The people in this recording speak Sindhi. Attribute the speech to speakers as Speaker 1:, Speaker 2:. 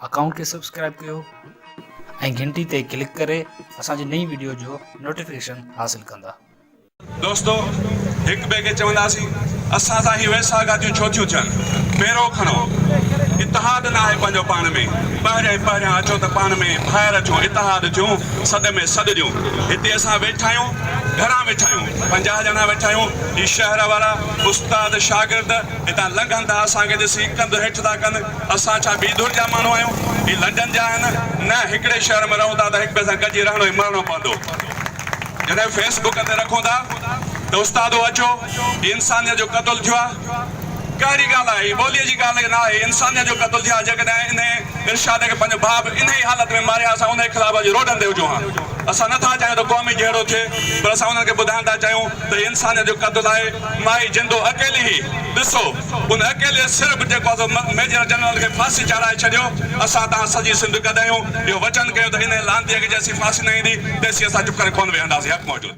Speaker 1: اڪائونٽ کي سبسڪرائب ڪيو ۽ گهنٽي تي ڪلڪ ڪري اسان جي نئين وڊيو جو نوٽيفڪيشن حاصل ڪندا.
Speaker 2: دوستو هڪ ٻئي کي چونداسين اسان سان هي ويساهه گهاتيون ڇو ٿيون ٿين پيرو کڻو اتحاد ناهي پنهنجو پاڻ ۾ پهريان پهريان اچو ته پاڻ ۾ ڀائر ٿيون اتحاد ٿيون سڏ ۾ سڏ ڏيون هتي اسان ويٺا آهيون گهڻا ويٺا آهيون 50 ڄڻا ويٺا آهيون هي شهر وارا استاد شاگرد هتان لنگهن ٿا اسان کي ڏسي ڪنڌ هيٺ ٿا ڪن اسان ڇا ٻي ڌر جا ماڻهو آهيون؟ هي لنڊن جا آهن؟ نه، هڪڙي شهر ۾ رهون ٿا ته هڪ ٻئي سان گڏجي رهڻو ۽ مرڻو پوندو. جڏهن فيس بڪ تي رکون ٿا ته استادو اچو، هي انسانيت جو قتل ٿيو آهي. ڪهڙي ڳالهه آهي؟ هي ٻوليء جي ڳالهه نه آهي، انسانيت جو قتل ٿيو آهي. جيڪڏهن انهي ارشاد کي پنهنجو ڀاء به انهي حالت ۾ ماري ها، اسان انهي خلاف اڄ روڊن تي هجون ها. اسان نه ٿا چاهيون ته قومي جهيڙو ٿئي، پر اسان انهن کي ٻڌائڻ ٿا چاهيون ته هي انسانيت جو قتل آهي. مائي جندو اڪيلي هئي. ڏسو، ان اڪيلي سر به جيڪو آهي سو ميجر جنرل کي ڦاسي چاڙهائي ڇڏيو. اسان توهان سڄي سنڌ گڏ آهيون. اهو وچن ڪيو ته انهيء لعنتيء کي جيسين ڦاسي نه ايندي، تيسين اسان چپ ڪري ڪونه ويهنداسين. حق موجود.